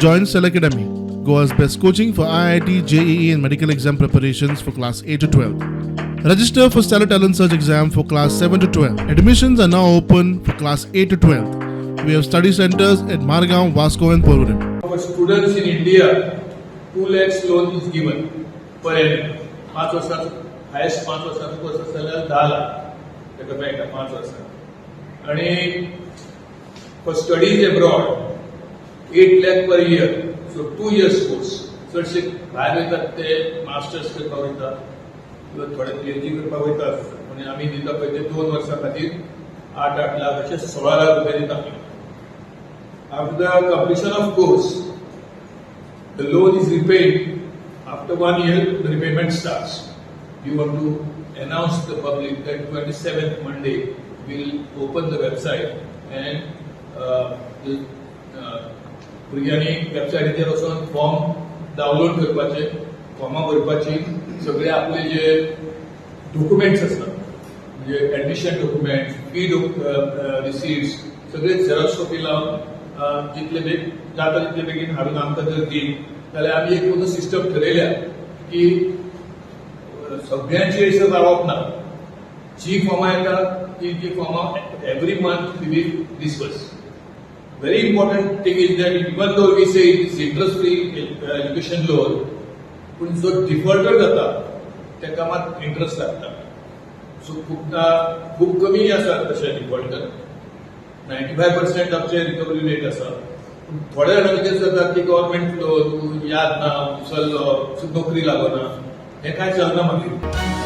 Join Cell Academy, Goa's best coaching for IIT, JEE, and medical exam preparations for class 8 to 12. Register for Stellar Talent Search exam for class 7 to 12. Admissions are now open for class 8 to 12. We have study centers at Margao, Vasco, and Porvorim. For students in India, 2 lakhs loan is given per annum. 5 वर्सां, highest 5 वर्सांचो course आसा जाल्यार 10 लाख ताका मेळटा 5 वर्सां. आनी for studies abroad, 8 lakh per year, so 2 years course. चडशे भायर वयतात ते मास्टर्स करपाक वयता किंवा थोडे पीएचडी करपाक वयतात. आनी आमी दिता पळय ते 2 वर्सां खातीर 8-8 लाख अशे 16 लाख रुपया दिता आमी. After the completion of course, the loan is repaid. After one year, the repayment starts. We want to announce to the public that 27th Monday we'll open the website and the भुरग्यांनी वेबसायटीचेर वचून form download करपाचे, फॉर्मां भरपाची, सगळे आपले जे documents आसतात, म्हणजे admission document, fee receipt, सगळे Xerox copy लावन जितले बेग जाता तितले बेगीन हाडून आमकां जर दीत जाल्यार आमी एक पूर्ण सिस्टम ठरयल्या की सगळ्यांची हयसर रावप ना. जी फॉर्मां येता ती जी फॉर्मां every month we will disburse. Very important thing is that even though we say it is interest free education loan, पूण जो डिफॉल्टर जाता ताका मात इंट्रस्ट लागता. सो खूबदां, खूब कमी आसा तशे डिफॉल्टर. 95% आमचे रिकवरी रेट आसा. पूण थोड्या जाणांचे कितें जाता की गव्हर्मेंट लोन, याद ना, उसल्लो, नोकरी लागना, हें कांय चलना मागीर.